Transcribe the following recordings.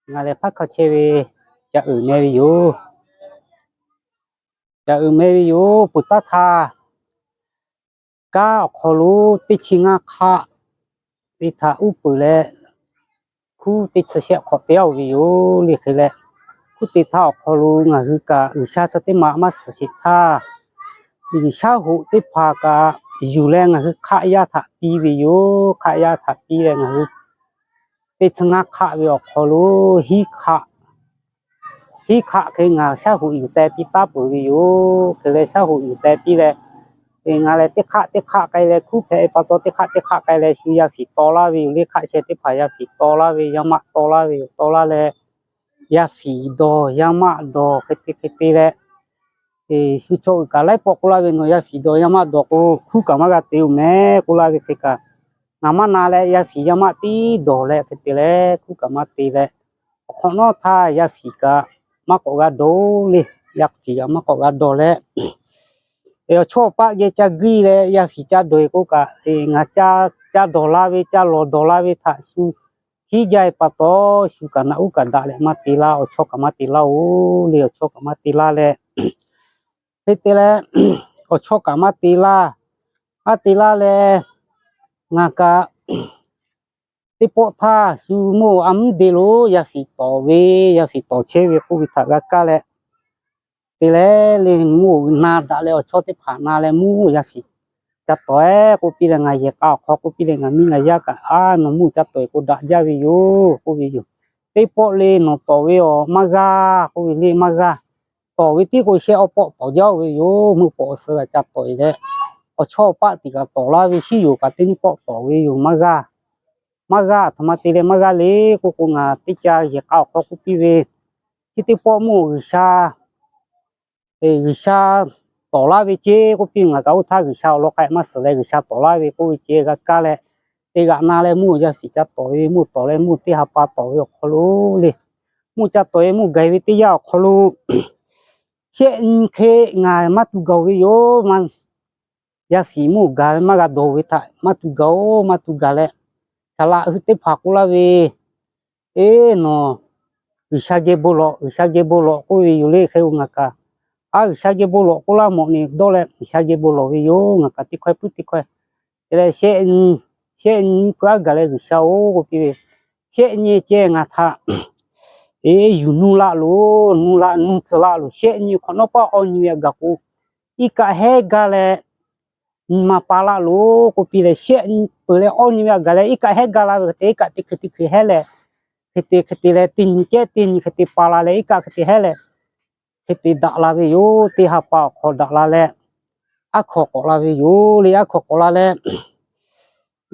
Ngaˬ lehˬ hpaˇ hk'a chehˇ ve Caꞈ uiˍ meh ve yoˬ. Caꞈ uiˍ meh ve yoˬ. Peuˬ taˇ htaˇ, kanˉ awˬ hk'aw lo teˇ chi ngaˇ hk'aˆ ve htaꞈ uˉ peunˍ leh, hkunˉ teˇ chi shehˆ hk'awꞈ te-a ve yoˬ le. Hk'e leh, hkunˉ te htaˇ awˬ hk'aw lo ngaˬ hui kaꞈ G'uiˬsha chi teˇ maˬ maˇ suhˍ sheˍ htaˇ, G'uiˬsha hoꞈ teˇ hpaˍ kaꞈ yuˬ leh ngaˬ hui hk'aˆ yaˇ htaꞈ piˇ ve yoˬ. Hk'aˆ yaˇ htaꞈ piˇ leh ngaˬ hui teˇ chi ngaˇ hk'aˆ ve awˬ hk'aw lo hiˉ hk'aˆ, hiˉ hk'aˆ hk'e ngaˬ shaˉ hoꞈ yuˬ teh piˇ taˉ peuˬ ve yoˬ. Hk'e leh shaˉ hoꞈ yuˬ teh piˇ leh, ngaˬ lehˬ teˇ hk'aˆ teˇ hk'aˆ k'ai leh hkunˉ hpehꞈ ve pa taw, teˇ hk'aˆ teˇ hk'aˆ k'ai leh shu yaˇ fiˍ taw laˇ ve yoˬ le. Hk'aˆ sheh teˇ hpaˍ yaˇ fiˍ taw laˇ ve, yaˇ maˆ taw laˇ ve yoˬ. Taw laˇ leh, yaˇ fiˍ dawˬ yaˇ maˆ dawˬ hk'e te hk'e te leh, shu chaw uiˍ kaꞈ laiˉ pawˆ k'oˆ laˇ ve, Nawˬ yaˇ fiˍ dawˬ yaˇ maˆ dawˬ k'o, hkunˉ kaꞈ maˇ g'a te-oˬ meh, k'oˆ laˇ ve hk'e kaꞈ, ngaˬ maˇ na leh yaˇ fiˍ yaˇ maˆ tiˉ dawˬ leh hk'e te leh hkunˉ kaꞈ maˇ te leh, awˬ hk'awꞈ nawˉ htaˇ yaˇ fiˍ kaꞈ maˇ k'awꞈ g'a dawˬ le. Yaˇ fiˍ kaꞈ maˇ k'awꞈ g'a dawˬ leh, awˬ chawˇ awˬ paˆ geh ca guiˇ leh yaˇ fiˍ ca dawˬ-e k'oˆ kaꞈ, ngaˬ ca dawˬ la ve, ca lawˬ dawˬ la ve htaꞈ shu hiˉ jaˇ-e pa taw, shu kaꞈ naꞈ uˉ kaꞈ daꞈ leh maˇ te laˇ, awˬ chawˇ kaꞈ maˇ te laˇ-oˬ le. Awˬ chawˇ kaꞈ maˇ te laˇ leh, hk'e te leh, awˬ chawˇ kaꞈ maˇ te laˇ, maˇ te laˇ leh, ngaˬ kaꞈ teˇ pawˆ htaˇ shu mawˇ a mvuhˇ de lo yaˇ fiˍ tawˍ ve, yaˇ fiˍ tawˍ chehˇ ve k'oˆ ve htaꞈ g'a kaˇ leh, te leh le mvuhˇ na daꞈ leh awˬ chawˇ teˇ hpaˍ na leh mvuhˇ yaˇ fiˍ ca tawˍ-e k'oˆ piˇ leh, ngaˬ yehˬ k'a awˬ hk'aw k'oˆ piˇ leh, ngaˬ miˇ ngaˬ yaˇ kaꞈ, A, nawˬ mvuhˇ ca tawˍ-e k'o daꞈ jaˇ ve yoˬ k'oˆ ve yoˬ. Teˇ pawˆ le nawˬ tawˍ ve awˬ maˇ g'a k'oˆ ve le maˇ g'a. Tawˍ ve tiˉ k'o shehˆ awˬ pawˆ tawˍ jaˇ-oˬ ve yoˬ. Mvuhˇ pawˍ awˬ suh g'a ca tawˍ-e leh, awˬ chawˇ awˬ paˆ tiꞈ kaꞈ tawˍ laˇ ve, shiˉ yoˬ kaꞈ teˇ nyiˇ pawˆ tawˍ ve yoˬ maˇ g'a. Maˇ g'a, a htoꞈ ma te leh maˇ g'a le k'oˆ k'o, ngaˬ teˇ ca yehˬ k'a awˬ hk'aw k'oˆ piˇ ve, chi teˇ pawˆ mvuhˇ G'uiˬsha G'uiˬsha tawˍ laˇ ve ceˇ k'oˆ piˇ. Ngaˬ kaꞈ oˇ htaˇ G'uiˬsha awˬ lawn k'ai maˇ suhˍ leh G'uiˬsha tawˍ laˇ ve k'oˆ ve ceˇ g'a kaˇ leh, te g'aꞈ na leh mvuhˇ yaˇ fiˍ ca tawˍ ve, mvuhˇ tawˍ leh mvuhˇ teˇ ha pa tawˍ ve awˬ hk'aw lo le, mvuhˇ ca tawˍ ve mvuhˇ gaˬ ve teˇ yanˇ awˬ hk'aw lo, shehˆ nyi hk'e ngaˬ maˇ tu gaˬ-oˬ ve yoˬ. Yaˇ fiˍ mvuhˇ gaˬ ve maˇ g'a dawˬ ve htaꞈ maˇ tu gaˬ-oˬ, maˇ tu gaˬ leh, saˍ laꞈ hui teˇ hpaˍ k'oˆ laˇ ve, Eˇ, nawˬ G'uiˬsha geh bon lawꞈ, G'uiˬsha geh bon lawꞈ k'oˆ ve yoˬ le. Hk'e-o ngaˬ kaꞈ, A, G'uiˬsha geh bon lawꞈ k'oˆ laˇ mawꞈ ni dawˇ leh G'uiˬsha geh bon lawꞈ ve yoˬ. Ngaˬ kaꞈ teˇ hkawehˇ puiˉ teˇ hkawehˇ te leh, shehˆ nyi, shehˆ nyi peuˬ aˉ gaˬ leh G'uiˬsha-oˬ k'oˆ piˇ ve, shehˆ nyi ceh ngaˬ htaꞈ, eˇ, yuˬ nuˇ laˆ loˬ, nuˇ laˆ nuˇ tcuh laˆ loˬ. Shehˆ nyi hk'awꞈ nawˉ paˆ awˇ nyi ve aꞈ gaˬ k'o, iˉ kaˆ hehˉ gaˇ leh nyi ma pa laˆ loˬ k'oˆ piˇ leh, shehˆ nyi peuˬ leh awˇ nyi ve aꞈ gaˬ leh iˉ kaˆ hehˉ gaˇ laˇ ve hk'e te, iˉ kaˆ teˇ hkui teˇ hkui hehˉ leh, hk'e te hk'e te leh teˇ nyi kehˉ teˇ nyi hk'e te pa la leh iˉ kaˆ hk'e te hehˉ leh, hk'e te daꞈ la ve yoˬ. Teˇ ha pa awˬ hk'aw daꞈ la leh, aˉ hkaw k'awꞈ la ve yoˬ le. Aˉ hkaw k'awꞈ la leh,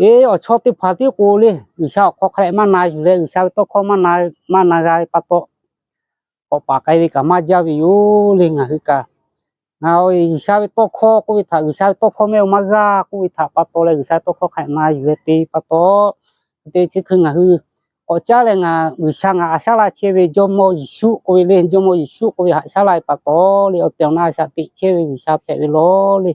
eˇ, awˬ chawˇ teˇ hpaˍ tiˉ k'o le, G'uiˬsha awˬ hk'aw hk'a leh maˇ na yuˬ leh G'uiˬsha ve tawˇ hkawˇ maˇ na, maˇ na g'a ve pa taw, k'awꞈ paˍ k'ai ve kaꞈ maˇ jaˇ ve yoˬ le. Ngaˬ hui kaꞈ, ngaˬ G'uiˬsha ve tawˇ hkawˇ k'oˆ ve htaꞈ, G'uiˬsha ve tawˇ hkawˇ mehˆ-oˬ maˇ g'a k'oˆ ve htaꞈ pa taw leh G'uiˬsha ve tawˇ hkawˇ hk'a leh na yuˬ leh te pa taw, te chi hkui ngaˬ hui k'awꞈ caˉ leh ngaˬ G'uiˬsha ngaˬ haꞈ shaˉ laˇ chehˇ ve Jawˇmawˇ Yeˍsuˆ k'oˆ ve le, Jawˇmawˇ Yeˍsuˆ k'oˆ ve haꞈ shaˉ laˇ ve pa taw le, awˬ tehˬ awˬ na a shaꞈ teꞈ chehˇ ve G'uiˬsha hpehꞈ ve lawˬ le.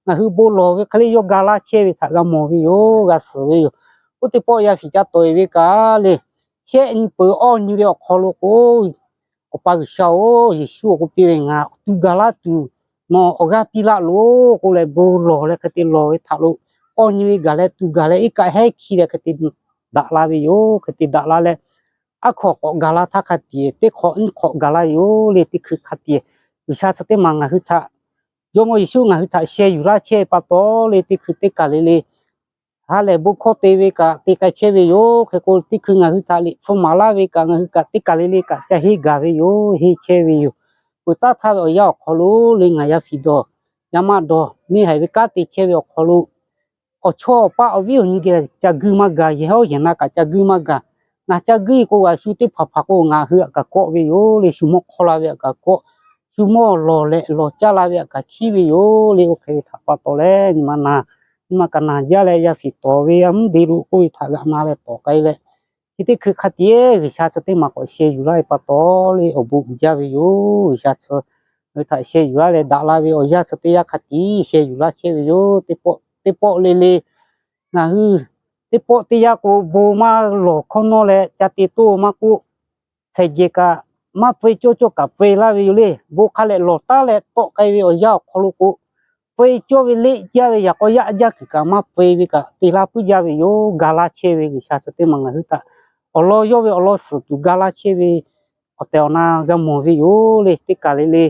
Ngaˬ hui bon lawˬ ve hk'e le yawˇ ga laˇ chehˇ ve htaꞈ g'a mawˬ ve yoˬ, g'a suhˍ ve yoˬ. Oˇ teˇ pawˆ yaˇ fiˍ ca tawˍ-e ve kaꞈ le, shehˆ nyi peuˬ awˇ nyi ve awˬ hk'aw lo k'o, Awˬ pa G'uiˬsha-oˬ, Yeˍsuˆ k'oˆ piˇ ve, Ngaˬ tu ga laˇ tuˬ nawˬ awˬ g'aˇ piˇ laˆ loˬ k'oˆ leh bon lawˬ leh hk'e te lawˬ ve htaꞈ lo, awˇ nyi ve gaˬ leh tu gaˬ leh iˉ kaˆ hehˉ hkiˇ leh hk'e te daꞈ la ve yoˬ. Hk'e te daꞈ la leh, aˉ hkaw k'awꞈ gaˬ la htaˇ hk'a tiꞈ teˇ hk'awꞈ nyiˇ hk'awꞈ gaˬ la yoˬ le. Teˇ hkui hk'a tiꞈ G'uiˬsha chi teˇ maˬ ngaˬ hui htaꞈ, Jawˇmawˇ Yeˍsuˆ ngaˬ hui htaꞈ sheh yuˬ laˇ chehˇ ve pa taw le, teˇ hkui teˇ kaˬ le le ha lehˬ bon hkawˇ te ve kaꞈ te k'ai chehˇ ve yoˬ. Hk'e k'o teˇ hkui ngaˬ hui htaꞈ liꞈ hpu maˍ laˇ ve kaꞈ ngaˬ hui kaꞈ teˇ kaˬ le le kaꞈ ca henˇ gaˬ ve yoˬ, henˇ chehˇ ve yoˬ. Peuˬ taˉ htaˇ ve awˬ yanˇ awˬ hk'aw lo le ngaˬ yaˇ fiˍ dawˬ, yaˇ maˆ dawˬ, neˇ haiˬ ve kanˉ te chehˇ ve awˬ hk'aw lo, awˬ chawˇ awˬ paˆ awˬ viˉ awˬ nyi geh ca guiˇ maˇ gaˬ, yehˬ hawˉ yehˬ na kaꞈ ca guiˇ maˇ gaˬ. Ngaˬ ca guiˇ k'o g'a shu teˇ hpaˍ hpaˍ k'o ngaˬ hui aꞈ kaꞈ kawˆ ve yoˬ le. Shu mawˇ hk'awˇ la ve aꞈ kaꞈ kawˆ, shu mawˇ lawˬ leh lawˬ caˇ la ve aꞈ kaꞈ hkiˉ ve yoˬ le. Oˇ hk'e ve htaꞈ pa taw leh nyi ma na, nyi ma kaꞈ na jaˇ leh yaˇ fiˍ tawˍ ve a mvuhˇ de lo k'oˆ ve htaꞈ g'aꞈ na leh tawˍ k'ai leh, chi teˇ hkui hk'a tiꞈ G'uiˬsha chi teˇ maˬ k'awꞈ sheh yuˬ laˇ ve pa taw le awˬ bon uiˍ jaˇ ve yoˬ. G'uiˬsha chi ngaˬ hui htaꞈ sheh yuˬ laˇ leh daꞈ la ve awˬ yanˇ chi teˇ yanˇ hk'a tiꞈ sheh yuˬ laˇ chehˇ ve yoˬ. Teˇ pawˆ le le ngaˬ hui teˇ pawˆ teˇ yanˇ k'o bon maˇ lawˬ hkawˇ nawˇ leh ca te toˇ maˇ k'oˆ, shehˍ geh kaꞈ maˇ peu-e cawˇ cawˇ kaꞈ peu-e laˇ ve yoˬ le. Bon hk'a leh lawˬ taˉ leh tawˆ k'ai ve awˬ yanˇ awˬ hk'aw lo k'o, peu-e cawˇ ve leˆ jaˇ ve yaꞈ k'aw yaˆ jaˇ kuiˬ kaꞈ maˇ peu-e ve kaꞈ te laˇ puiˉ jaˇ ve yoˬ. Ga laˇ chehˇ ve G'uiˬsha chi teˇ maˬ ngaˬ hui htaꞈ awˬ lawn yawˇ ve awˬ lawn suhˍ tuˬ ga laˇ chehˇ ve awˬ tehˬ awˬ na g'a mawˬ ve yoˬ le. Teˇ kaˬ le le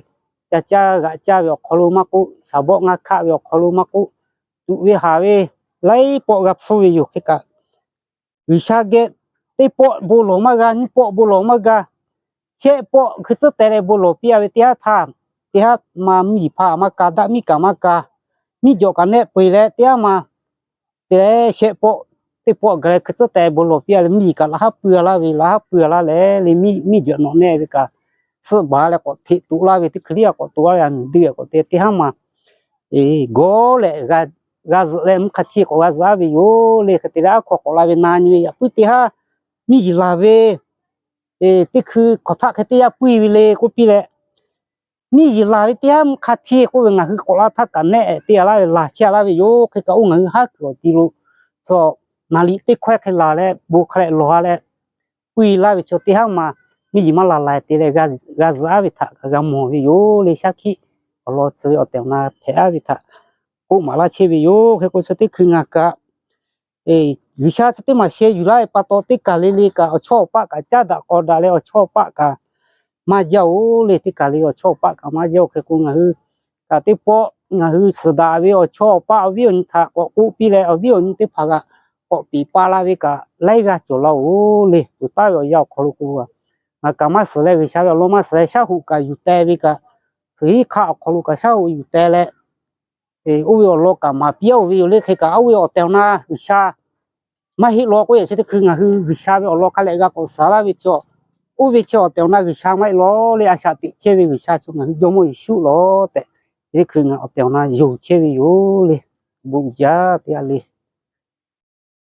ca caˇ g'aꞈ caˇ ve awˬ hk'aw lo maˇ k'oˆ, shaˍ bawˆ ngaˇ hkaˆ ve awˬ hk'aw lo maˇ k'oˆ, tuꞈ ve haˍ ve laiˉ pawˆ g'a hpfuhˇ ve yoˬ. Hk'e kaꞈ G'uiˬsha geh teˇ pawˆ bon lawˬ maˇ g'a, nyiˇ pawˆ bon lawˬ maˇ g'a, shehˆ pawˆ hkui tcuhˉ teh leh bon lawˬ piˇ-a ve teˇ haˉ htaˇ, teˇ haˉ ma mvuhˇ yeˬ hpaˍ maˇ ka, daꞈ miˇ kaꞈ maˇ ka, miˇ jawꞈ kaꞈ nehˆ peu-eˬ leh teˇ haˉ ma te leh shehˆ pawˆ, teˇ pawˆ gaˬ leh hkui tcuhˉ teh bon lawˬ piˇ-a leh miˇ yeˬ kaꞈ laꞈ haˉ pui-a laˇ ve, laꞈ haˉ pui-a laˇ leh le miˇ miˇ jawꞈ nawꞈ nehˆ ve kaꞈ suhˆ baˬ leh k'awꞈ hteꞈ toꞈ laˇ ve teˇ hkui liˇ-a k'awꞈ toꞈ laˇ ve a miˬ dui k'awꞈ te teˇ haˉ ma gawˇ leh g'a zuhꞈ leh mvuhˇ hk'a htiˇ k'awꞈ g'a zuhꞈ-a ve yoˬ le. Hk'e te leh aˉ hk'aw k'awꞈ la ve na nyi ve yaꞈ puiˉ teˇ haˉ miˇ yeˬ laˬ ve teˇ hkui hk'awꞈ htaˆ hk'e teˇ yanˇ puiˇ ve le k'oˆ piˇ leh, miˇ yeˬ laˬ ve teˇ haˉ mvuhˇ hk'a htiˇ k'oˆ ve ngaˬ hui k'awꞈ la htaˇ kaꞈ nehˆ te-a laˇ ve laˬ chehˇ-a laˇ ve yoˬ. Hk'e kaꞈ oˇ ngaˬ hui haˉ kuiˬ awˬ ti lo chaw naˍ liꞈ teˇ hkawehˇ hk'e laˬ leh bon hk'a leh lawˬ-a leh puiˇ laˇ ve chaw teˇ haˉ ma miˇ yeˬ maˇ laˬ laiˬ te leh g'a zuhꞈ-a ve htaꞈ kaꞈ g'a mawˬ ve yoˬ le. Shaˉ hkiˆ awˬ lawn tcuh ve awˬ tehˬ awˬ na hpehꞈ-a ve htaꞈ k'oˆ maˍ laˇ chehˇ ve yoˬ. Hk'e k'o chi teˇ hkui ngaˬ kaꞈ G'uiˬsha chi teˇ maˬ sheh yuˬ laˇ ve pa taw teˇ kaˬ le le kaꞈ awˬ chawˇ awˬ paˆ kaꞈ caˉ daꞈ k'aw daꞈ leh awˬ chawˇ awˬ paˆ kaꞈ maˇ jaˇ-oˬ le. Teˇ kaˬ le awˬ chawˇ awˬ paˆ kaꞈ maˇ jaˇ-oˬ. Hk'e k'o ngaˬ hui kaꞈ teˇ pawˆ ngaˬ hui suhˍ daꞈ ve awˬ chawˇ awˬ paˆ awˬ viˉ awˬ nyi htaꞈ k'awꞈ k'oˆ piˇ leh awˬ viˉ awˬ nyi teˇ hpaˍ kaꞈ k'awꞈ peˍ pa la ve kaꞈ laiˉ g'aˇ cawˬ laˇ-oˬ le. Peuˬ taˍ ve awˬ yanˇ awˬ hk'aw lo k'o, ngaˬ kaꞈ maˇ suhˍ leh G'uiˬsha ve awˬ lawn maˇ suhˍ leh shaˉ hoꞈ kaꞈ yuˬ teh ve kaꞈ, suhˍ hiˉ hk'aˆ awˬ hk'aw lo kaꞈ shaˉ hoꞈ yuˬ teh leh, oˇ ve awˬ lawn kaꞈ maˍ piˇ-oˬ ve yoˬ le. Hk'e kaꞈ oˇ ve awˬ tehˬ awˬ na G'uiˬsha maˇ heˆ law k'oˆ yaꞈ chi teˇ hkui ngaˬ hui G'uiˬsha ve awˬ lawn hk'a leh g'a k'awꞈ suhˍ laˇ ve chaw, oˇ ve chi awˬ tehˬ awˬ na G'uiˬsha maˇ heˆ law le. A shaꞈ teꞈ chehˇ ve G'uiˬsha chi ngaˬ hui Jawˇmawˇ Yeˍsuˆ lawˬ tehꞈ, chi teˇ hkui ngaˬ awˬ tehˬ awˬ na yonˍ chehˇ ve yoˬ le. Bon jaˇ teˇ g'aˇ le.